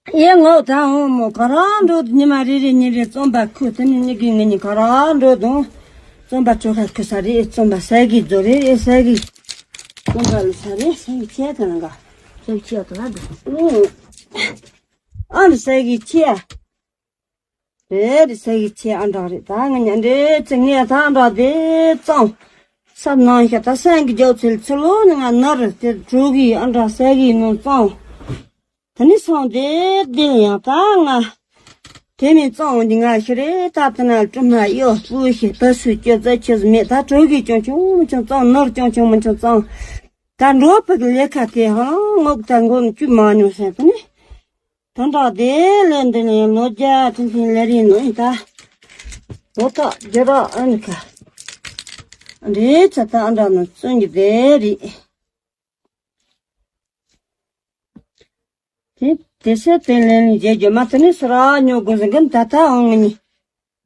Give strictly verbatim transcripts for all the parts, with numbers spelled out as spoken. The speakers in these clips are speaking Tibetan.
ཨེ་ངོ་ད་འོ་མོ་ག་རང་འགྲོ་དུ་ཉི་མ་རེ་རེ་ཉིན་རེ་རྩོམ་པ་ཁུ་དེ་ནི་ཉི་གི་ངི་ཉི་ག་རང་འགྲོ་དུ་རྩོམ་པ་ཆོ་ཁ་ཁུ་ས་རེ་རྩོམ་པ་ས་གི་རྫོ་རེ་ས་གི་རྩོམ་པ་ལུ་ས་རེ་ས་གི་ཆེ་ག་ན་ག་ས་གི་ཆེ་ག་ན་ག་ཨ་ནི་ས་གི་ཆེ། རེད་ས་གི་ཆེ་ཨ་འདྲ་རེད་ད་ང་ཉ་འདྲེ་ཚེ་ངས་ད་འདྲ་དེ་གཙང་སབ་ནང་ཤ་ད་སང་གི་རྒྱབ་ཚེ་ཚེ་ལོ་ནི་ང་ནར་དེ་གྲོ་གི་ཨ་འདྲ་ས་གི་ནང་གཙང་། ད་ནི་སང་དེ་བདེ་ཡང་ད་ང་དེ་མིན་གཙང་འོང་གི་ང་ཤི་རེད་ད་ད་ན་གྲུ་མ་གཡོ་སྤུ་ཤི་ད་སུ་སྐྱོ་རྩ་ཆེ་ཟི་མེད་ད་གྲོ་གི་ཅུང་ཆུང་མི་ཆུང་གཙང་ནར་ཅུང་ཆུང་མི་ཆུང་གཙང་། ད་འགྲོ་ཕུག་ལས་ཁ་དེ་ཧང་ངོག་ད་མགོ་ནི་བཅུ་མ་ཉུང་ཟེར་ད་ནི། ད་འདྲ་དེ་ལས་འདི་ལས་ལོ་བརྒྱ་ཁྲི་འཛིན་ལས་རིང་ནོ་ཡིན་ད། ལོ་ཐག་རྒྱ་ར་ཨ་ནི་ཁ། འདྲེ་ཚ་ད་ཨ་འདྲ་ནོ་བཙོན་གྱི་དེ་རེད། དེ་དེ་སེ་དེ་ལས་ནི་རྒྱ་རྒྱ་མ་དེ་ནི་སུ་ར་ཉོ་དགོས་ཟིན་གི་ད་ད་འོང་ངི་ནི།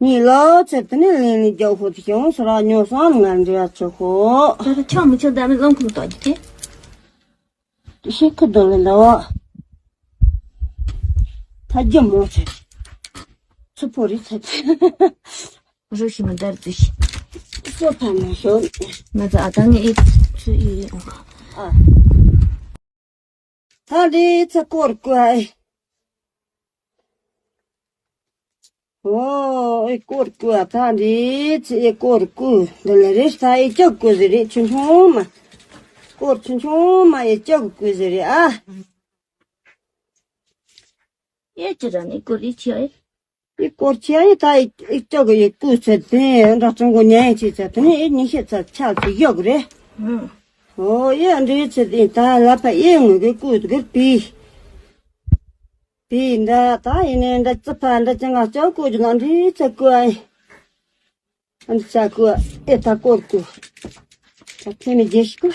ངའི་ལོ་ཚེ་དེ་ནི་ལས་ནི་རྒྱ་ཧོ་དེ་ཤོང་སུ་ར་ཉོ་སང་ང་འདྲེ་ཡ་ཆོ་ཧོ། ད་ད་ཆང་མི་ཆང་ད་མི་ལོང་ཁུམ་ཏོ་གྱི་དེ། ཤེས་ཁུ་དོ་ལ་ལ་བ། ཐ་རྒྱ་མོ་ཚེ། ཚུ་ཕོ་རི་ཚེ། རུ་ཤི་མ་དར་ཙི་ཤི། སོ་ཕ་མ་ཤོ། ང་ཚ་ཨ་ད་ངའི་ཨེ་ཚུ་ཨི་ཨོ། ཨ། ཐ་རི་ཚེ་སྐོར་ཀུ་ཨེ། ཨོ་ཨེ་སྐོར་ཀུ་ཨ་ཐ་རི་ཚེ་ཨེ་སྐོར་ཀུ་འདི་ལ་རེ་ས་ཨེ་ཅག་ཀུ་ཟེ་རེ་ཆུང་ཆུང་མ། སྐོར་ཆུང་ཆུང་མ་ཨེ་ཅག་ཀུ་ཟེ་རེ་ཨ། ཨེ་ཅི་ར་ནི་སྐོར་ཨེ་ཆི་ཨེ། ཨི་སྐོར་ཆེ་ཨི་ད་ཨི་ཨི་ཅོག་གི་ཨི་ཀུ་ཚེ་དེ་འདྲ་ཀྲུང་གོ་ཉན་ཡིན་ཆེ་ཚེ་དེ་ནི་ཨི་ཉི་ཤེས་ཚེ་ཆག་ཅིག་ཡོག་རེད། ཨོ་ཨི་འདྲའི་ཚེ་དེ་ད་ལ་ཕ་ཨི་ངོས་གི་ཀུ་གི་པི་པི་འདྲ་ད་ཨི་ནི་འདྲ་ཙི་ཕ་འདྲ་ཅི་ང་ཅོག་ཀུ་ཅི་ང་འདྲའི་ཚེ་ཀུ་ཨི་འདྲ་ཚེ་ཀུ་ཨི་ད་སྐོར་ཀུ་ད་ཁྱེད་ནི་རྗེས་ཤིག་ཀུ།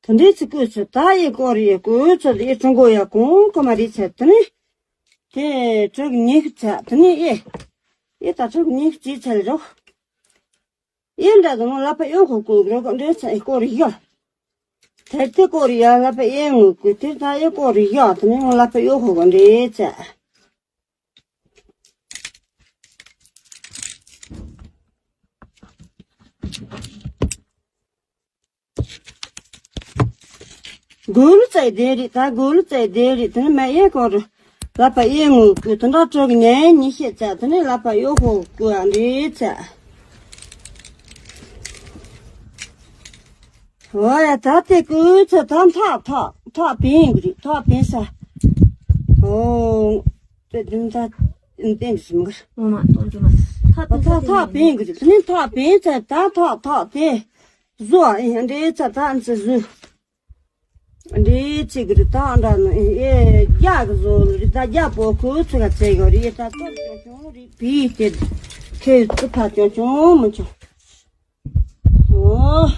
དེ་འདྲའི་ཚིག་ཀུ་ཚེ་ད་ཡི་སྐོར་ཡི་ཀུ་ཚེ་ཡི་ཀྲུང་གོ་ཡ་གོང་གོ་མ་རི་ཚེ་དེ་ནི། དེ་ཕྲུག་ཉིག་ཚེ་དེ་ནི་ཡི། ཡི་ད་ཕྲུག་ཉིག་ཅི་ཚེ་ལ་རོགས། ཡི་འདྲ་དུ་ལ་ཕ་ཡོ་ཁོ་ཀུ་རོགས་འདྲའི་ཚེ་སྐོར་ཡ། དེ་དེ་སྐོར་ཡ་ལ་ཕ་ཡེ་ངུ་ཀུ་དེ་ད་ཡི་སྐོར་ཡ་དེ་ནི་ལ་ཕ་ཡོ་ཁོ་གོ་འདྲའི་ཚེ། གུ་ལུ་ཙའི་དེ་རི་ད་གུ་ལུ་ཙའི་དེ་རི་དེ་ནི་མ་ཡེ་སྐོར་ལ་ཕ་ཡེ་ངུ་ཀུ་དེ་འདྲ་ཕྲུག་ཉན་ཉི་ཤེས་ཚེ་དེ་ནི་ལ་ཕ་ཡོ་ཁོ་ཀུ་ཨ་འདྲའི་ཚེ། ཨོ་ཡ་ད་དེ་ཀུ་ཚེ་ད་ཐག་ཐག་ཐག་པིན་གི་རི་ཐག་པིན་ས། ཨོ། དེ་དུན་ད་བསྟན་ཟིན་གི། ཨོ་མ་གཏོང་རྒྱུ་མ། ཐག་པིན་ས་ཐག་ཐག་པིན་གི་རི་དེ་ནི་ཐག་པིན་ཚེ་ད་ཐག་ཐག་དེ། བཟོ་ཨ་ཡ་འདྲའི་ཚེ་ད་ཨ་ཚེ་བཟོ། འདྲའི་ཚེ་གི་རི་ད་འདྲ་ནི་ཨེ་རྒྱ་གི་བཟོ་རི་ད་རྒྱ་པོ་ཁུ་ཚུ་ག་ཚེ་གི་རི་ད་ཏོ་ཅོ་ཅོ་རི་བི་དེ་ཁེ་ཚུ་ཕ་ཅོ་ཅོ་མི་ཅོ། ཨོ།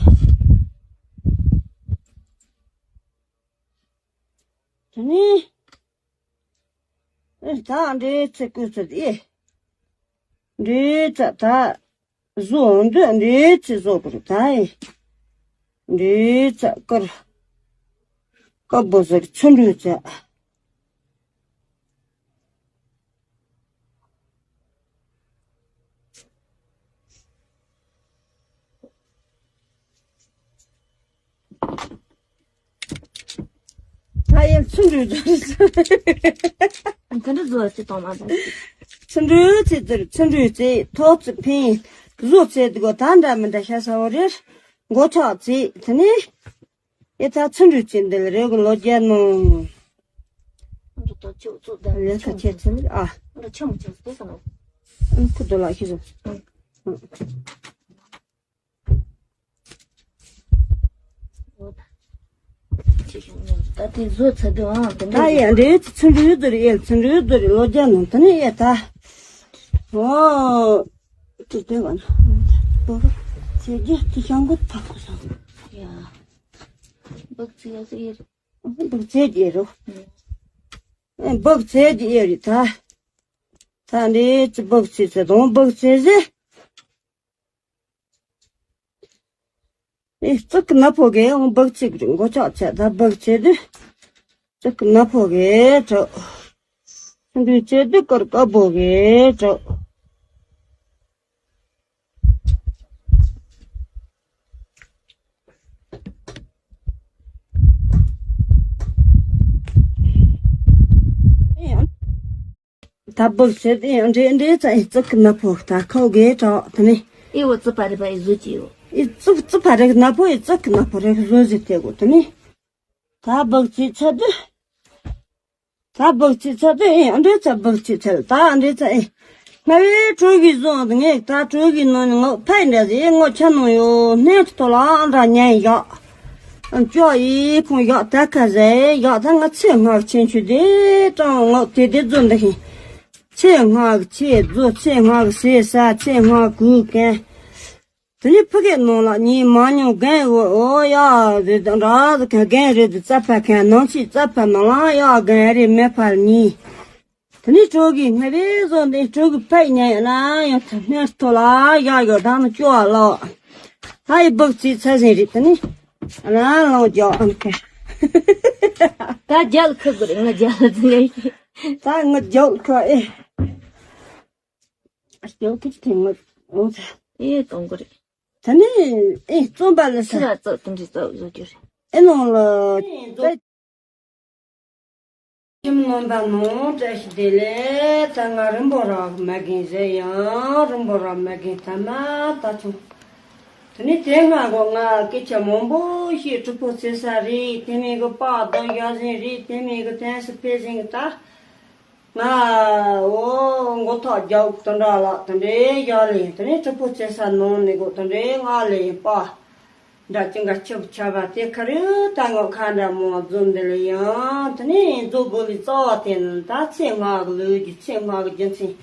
དེ་ནི། ཨེ་ད་འདྲའི་ཚེ་ཀུ་ཚེ་ཨེ། འདྲའི་ཚེ་ད་བཟོ་འདི་འདྲའི་ཚེ་བཟོ་དགོས་ད་ཨེ། འདྲའི་ཚེ་ཀར་ཀ་བོ་ཟེར་ཚུ་འདྲའི་ཚེ། ད་ཡང་ཚུ་འདྲུ་འདྲུ། དེ་འདྲ་བཟོ་བ་ཅི་གཏོང་མ་དང་། ཚུ་འདྲུ་ཚེ་དུར་ཚུ་འདྲུ་ཚེ་ཐོག་ཚེ་ཕིང་བཟོ་ཚེ་དུ་གོ་ད་འདྲ་མི་འདྲ་ཤ་ས་བོ་རེར་མགོ་ཆག་ཚེ་དེ་ནས་ཡེ་ད་ཚུ་འདྲུ་ཚེ་འདི་ལ་རེ་གོ་ལོ་རྒྱལ་ནོ། ལས་ཀ་ཁྱེད་ཚེ་ནི་ཨ། ཁུ་དོ་ལགས་ཤི་སོང་། ད་དེ་བཟོ་ཚར་དུས་ཨང་དེ་ད་འདྲ་ཡ་འདྲེ་ཚུ་འདྲུ་དུ་རེ་ཡེ་ཚུ་འདྲུ་དུ་རེ་ལོ་རྒྱ་ནང་དུ་ནི་ཡེ་ད། ཨོ། དེ་དེ་བ་ན། ཚེ་རྒྱ་དེ་ཤང་གུ་ཐག་གུ་སང་། ཡ། སྦག་ཚེ་ཡ་ཚེ་ཡེ་རེ། སྦག་ཚེ་རྒྱ་རོ། སྦག་ཚེ་རྒྱ་ཡེ་རེ་ད། ད་འདྲེ་ཚུ་སྦག་ཚེ་ཚེ་དང་སྦག་ཚེ་ཟེ། ཨེ་ཙི་གི་ན་ཕོ་གེ་འོང་སྦག་ཅིག་རིང་མགོ་ཅག་ཆད་ད་སྦག་ཆད་དུ། ཙི་གི་ན་ཕོ་གེ་གྲོ། འདི་ཆད་དུ་ཀར་ཀ་བོ་གེ་གྲོ། ད་སྦག་ཆད་དུ་འདྲེ་འདྲེ་ཙ་ཨེ་ཙི་གི་ན་ཕོ་ད་ཁོ་གེ་གྲོ་ད་ནི། ཨེ་བོ་ཙི་པ་རི་པ་ཨེ་བཟོ་ཅི་ཡོ། ཨེ་ཙི་ཙི་པ་རི་ན་ཕོ་ཨེ་ཙི་གི་ན་ཕོ་རི་བཟོ་ཟི་དེ་གོ་ད་ནི། ད་སྦག་ཅིག་ཆད་དུ། ད་སྦག་ཅིག་ཆད་དུ་ཨེ་འདྲེ་ཚ་སྦག་ཅིག་ཆད་ད་འདྲེ་ཚ་ཨེ། ང་བའི་གྲོ་གི་བཟོ་ངས་ད་གྲོ་གི་ནང་ནས་ངོ་ཕའི་འདྲ་ཟེ་ངོ་ཆ་ནང་ཡོད་སྣེ་ཐོ་ལ་འདྲ་ཉན་ཡག་ཅོག་ཡི་ཁོང་ཡག་ད་ཁ་ཟེ་ཡག་ད་ང་ཚེ་སྔགས་ཆེན་ཆུ་དེ་དྲང་ངོ་དེ་དེ་བཟོ་འདི་ཧིན། ཚེ་སྔགས་ཆེ་བཟོ་ཚེ་སྔགས་ཟེ་ས་ཚེ་སྔགས་གུ་གན། དེ་ནས་ཕ་གི་ནང་ལ་ཉིན་མ་ཉུང་རྒན་འོ་འོ་ཡ་རེད་འདྲ་གན་རེད་རྩ་ཕ་གན་ནང་ཆི་རྩ་ཕ་ནང་ལ་ཡ་རྒན་རེད་མེད་ཕར་ཉིན། དེ་ནས་གྲོ་གི་སྔ་བའི་བཟོ་འདི་གྲོ་གི་ཕའི་ཉན་ཡོད་ན་ཡང་ཐ་སྣེར་ཐོ་ལ་ཡ་ཡོད་དམ་ཅོ་ལོ། ཧ་ཡི་སྦག་ཙི་ཚ་ཟིན་རེད་དེ་ནས་ང་ལོང་རྒྱག་ཨམ་ཁ། ད་རྒྱལ་ཁུ་གུ་རེད་ང་རྒྱལ་ལ་ཟིན་ཡ་ཡིན། ད་ང་རྒྱག་ཁ་ཨེ། ཨ་སྐྱོ་གི་དེ་ང་འོ་ད། ཨེ་གཏོང་གི་རེད། ད་ནི་ཨེ་རྩོམ་པ་ལ་ས། ཕྱི་ལ་རྩོམ་དེ་འདྲའི་རྩོམ་བཟོ་རྒྱུ་རེད། ཨེ་ནང་ལ་ད། ཁྱིམ་ནང་པ་ནང་བཀྲ་ཤིས་བདེ་ལེགས་ད་ང་རིན་པོ་ར་མ་རྒན་ཟེར་ཡང་རིན་པོ་ར་མ་རྒན་ད་མ་ད་ཆུང་། དེ་ནི་དེ་སྔ་གོ་ང་སྐད་ཆ་མང་པོ་ཞིག་གྲུབ་པོ་ཚེ་ས་རེད་དེ་མིན་གི་པགས་བདག་ཡ་ཟིན་རེད་དེ་མིན་གི་དན་སི་ཕེ་ཟིན་གི་ད། ང་འོ་མགོ་ཐོག་རྒྱག་དེ་འདྲ་ལ་དེ་འདྲའི་རྒྱག་ལེ་ཡིན་དེ་ནས་གྲུབ་པོ་ཚེ་ས་ནང་ནས་གོ་དེ་འདྲའི་ང་ལེ་ཡིན་པ། འདྲ་ཅི་འགའ་ཆུབ་ཆ་བ་དེ་ཁ་རུ་ད་ངོ་ཁ་འདྲ་མོ་རྫོ་འདི་ལེ་ཡང་དེ་ནས་རྫོ་དགོ་ལི་རྩ་བ་དེ་ནི་ད་ཚེ་སྔགས་ལུས་ཀྱི་ཚེ་སྔགས་རྒྱུ་མཚན།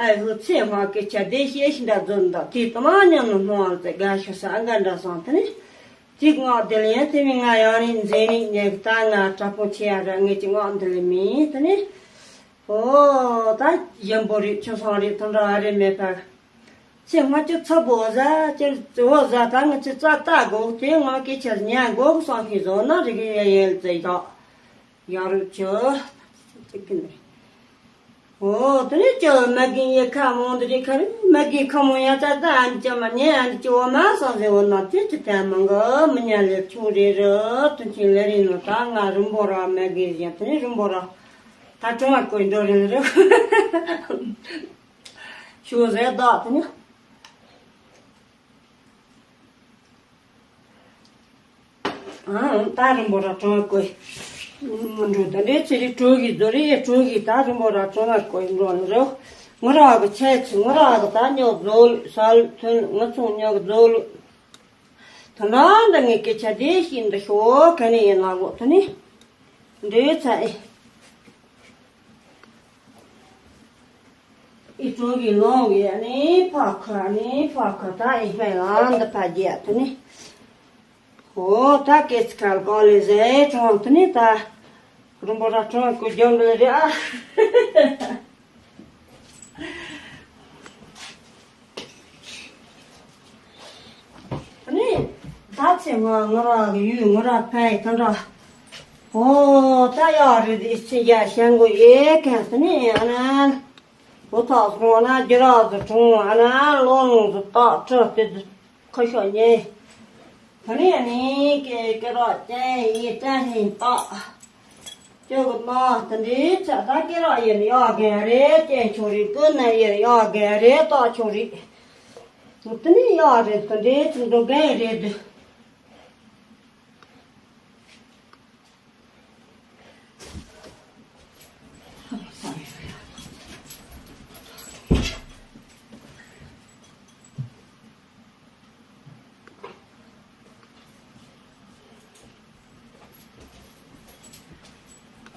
ཨའི་ཧུ་ཚེ་སྔགས་ཀྱི་ཆ་དེ་ཤེས་ཤིང་འདྲ་རྫོ་འདི་དེ་དུ་མ་ཉམས་ནི་སྣང་བ་ཚེ་དགའ་ཤོ་ས་ཨ་འགའ་འདྲ་སོང་དེ་ནས། ཅིག་ངག་དེ་ལ་ཡང་དེ་མིན་ང་ཡང་ནི་མཛེས་ནི་ཉེ་གི་ད་ང་དྲག་པོ་ཆེ་ཡ་ར་ངེད་ཀྱི་ངག་འདི་ལ་མིན་དེ་ནི། ཨོ་ད་གཞན་པོ་རེད་ཆུ་སང་རེད་དུ་འདྲ་བ་རེད་མེད་པར། ཚེ་སྔ་ཆུ་ཚ་པོ་ཟ་ཅེར་འོ་ཟ་ད་ང་ཚེ་རྩ་ལྟ་དགོས་དེ་ངག་སྐད་ཆ་ཉན་དགོས་གསང་ཤིང་བཟོ་ན་རིག་ཡ་ཡན་ལ་ཡ་ཡ་རུ་ཆུ། ཅིག་གི་ནི། ཨོ་དེ་ནས་ཅི་མ་གིན་ཡེ་ཁ་མོ་འདི་རེ་ཁ་རེ་མ་གིན་ཁ་མོ་ཡ་ད་ད་ཨན་ཅི་མ་ཉེ་ཨན་ཅི་འོ་མ་སང་ཟེ་འོ་ན་དེ་ཅི་ཐན་མང་གི་མི་ཉ་ལེ་ཆུང་རེ་རུ་དུ་ཆིན་ལེ་རེ་ནོ་ད་ང་རིན་པོ་ར་མ་གིན་བཞིན་དེ་ནས་རིན་པོ་ར་ད་གྲོང་བ་ཀོན་འགྲོ་རེ་རུ་ཤུ་ཟེ་ད་དེ་ནས། ཨང་ད་རིན་པོ་ར་གྲོང་བ་ཀོས། འགྲོ་ད་འདྲེ་ཚེ་རི་གྲོ་གི་རྫོ་རི་ཡེ་གྲོ་གི་ད་རིན་པོ་ར་གྲོང་བ་ཀོས་འགྲོ་ནི་རོ། ངུ་ར་གི་ཆེ་ཚི་ངུ་ར་གི་ད་ཉོ་རྫོ་ལུ་ས་ལུ་ཐོན་ངུ་ཚོང་ཉོ་གི་རྫོ་ལུ། ད་འདྲ་འདྲ་ངེ་སྐད་ཆ་དེ་ཤིན་ཏུ་ཤོ་ག་ནས་ཡིན་ན་གོ་ད་ནི། འདྲེ་ཚ་ཨེ། ཨི་ཀྲུང་གི་ལོང་གི་ཨ་ནི་ཕ་ཁ་ཨ་ནི་ཕ་ཁ་ད་ཨི་ཧྥེ་ལང་འདི་ཕ་རྒྱལ་དུ་ནི། ཧོ་ད་སྐད་ཚི་ཁར་གོ་ལེ་ཟེ་གྲོང་དུ་ནི་ད། རུམ་བུ་ར་གྲོང་ཀུ་རྒྱང་གི་རེ་ཨ། ནི། ད་ཚེ་ང་ང་ར་གི་ཡུལ་ང་ར་ཕན་ཡི་ད་འདྲ། ཨོ་ད་ཡག་རེད་དེ་ཚེ་རྒྱ་ཞན་གོ་ཡེ་གན་ད་ནི་ཨ་ན། འོ་ཐག་སོང་ན་རྒྱུ་ར་ཟི་གྲོང་ཨ་ན་ལོ་ལོང་ཟི་ཏག་ཁྲི་དེ་ཁ་ཤོག་ཉེ། ད་ནི་ཨ་ནི་ཀེ་ཀེ་ར་ཅན་ཡི་ཅན་ཧིན་ཏག་ཅོ་གི་ན་ད་འདི་ཚ་ད་ཀེ་ར་ཡིན་ཡག་གན་རེད་ཅན་ཆོ་རི་ཀུ་ན་ཡིན་ཡག་གན་རེད་ཏག་ཆོ་རི། དེ་ནི་ཡག་རེད་དེ་འདྲའི་ཚིག་འགྲོ་མཁན་རེད་འདུག་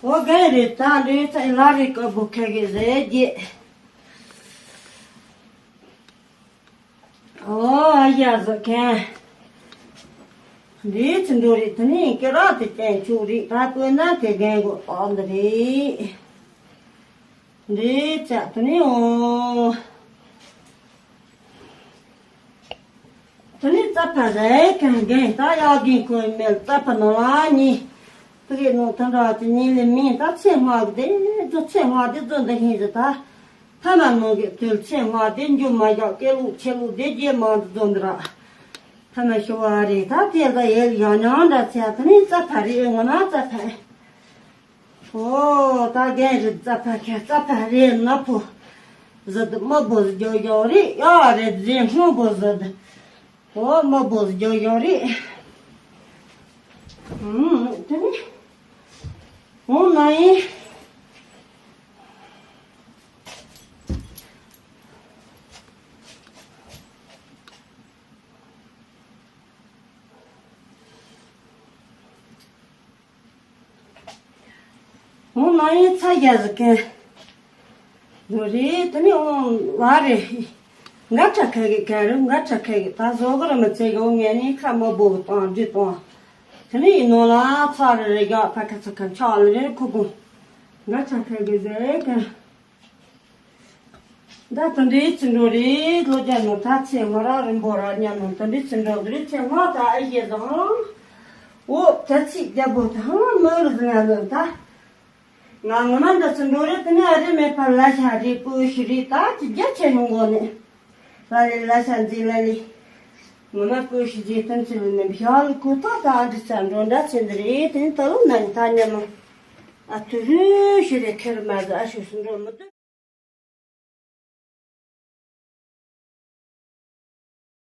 འོ་རྒན་རེད་ད་འདྲའི་ཚ་ལ་རེ་ཀ་བུ་ཁ་གི་རེད་རྒྱེ། ཨོ་ཨ་ཡ་ཟ་མཁན། འདི་ཚི་འགྲོ་རེད་དེ་ནི་ཀེ་ར་དེ་བསྟན་ཆོག་རེད་ད་བཀོད་ན་དེ་རྒན་གོ་ཏོག་འདི་རེད། འདི་ཚ་དེ་ནི་ཨོ། དེ་ནས་རྩྭ་ཕ་རེ་གང་རྒན་ད་ཡག་རྒན་ཁོའི་མེད་རྩྭ་ཕ་ནང་ལ་ཉི། དེ་གའི་ནང་དུ་འདྲ་དེ་ཉིན་ལས་མིན་ད་ཚེ་སྔ་གི་དེ་རྫོ་ཚེ་སྔ་དེ་རྫོ་འདི་ཧིན་ཟི་ད། ཐ་མ་ནང་གི་དུས་ཚེ་སྔ་དེ་འཇུ་མ་བཞག་སྐད་ལུག་ཆེ་ལུག་དེ་རྗེས་མ་འདི་རྫོ་འདི་ར། ཐ་མ་ཤི་བ་རེད་ད་དེ་ད་ཡལ་ཡང་ཉང་འདྲ་ཚེ་དེ་ནས་རྩྭ་ཕ་རེ་ངོ་མ་རྩྭ་ཕ། ཨོ་ད་རྒན་རེད་རྩྭ་ཕ་ཁ་རྩྭ་ཕ་རེད་ན་ཕོ། ཟི་དུ་མ་བོ་ཟི་རྒྱོ་རྒྱོ་རེད་ཡ་རེད་རེད་སྔོན་བོ་ཟི་དུ། ཨོ་མ་བོ་ཟི་རྒྱོ་རྒྱོ་རེད། ཨུམ་དེ་ནི། ཨོ་ན་ཡིན། འོང་ན་ཡིན་ཚ་རྒྱ་ཟི་ཀན། ནོ་རེད་དེ་ནི་འོང་བ་རེད། འགའ་ཁྲ་ཁ་གི་ག་རུ་འགའ་ཁྲ་ཁ་གི་ད་བཟོ་གི་ར་མི་ཚེ་གི་འོང་ངས་ནི་ཁ་མ་བོ་གི་བཏང་འདྲི་བཏང་། དེ་ནི་ཡིན་ནོ་ལ་ཚ་རེ་རེ་རྒྱག་ཕ་ཁ་ཚ་ཁ་ཆག་ལ་རེ་ཁུ་གུ། འགའ་ཁྲ་ཁ་གི་ཟེ་གི། ད་དུང་འདྲའི་ཚིག་འགྲོ་རེད་ལོ་རྒྱ་ནོ་ད་ཚེ་སྔ་ར་རིན་པོ་ར་ཉམས་ནོ་དུང་འདྲའི་ཚིག་འགྲོ་འདི་རེད་ཚེ་སྔ་ད་ཨེ་ཤེས་དང་། འོ་ད་ཚིག་རྒྱ་པོ་དང་མི་རུ་ཟིན་ཡ་ནོ་ད། ང་ངོ་མ་འདི་ཚིག་འགྲོ་རེད་དེ་ནས་ཨ་རེ་མེད་པར་ལ་ཤ་རེད་པོ་ཤི་རེད་ད་ཅི་རྒྱ་ཆེ་ཡོང་གོ་ནས། ལ་ལི་ལ་ཤ་འཛི་ལ་ལི། ངོ་མ་པོ་ཤི་རྗེས་དོན་ཚིག་ལ་ནས་བཞག་ལི་ཁོ་ཐག་ད་ཨ་འདི་ཚ་འགྲོ་འདྲ་ཚེ་འདི་རེད་དེ་ནས་ད་ལོ་ན་ནི་ད་ཉམས་མ། ཨ་ཐུ་རུ་ཤི་རེད་ཁེར་མ་ཟི་ཨ་ཤུ་སུ་འགྲོ་མི་འདུག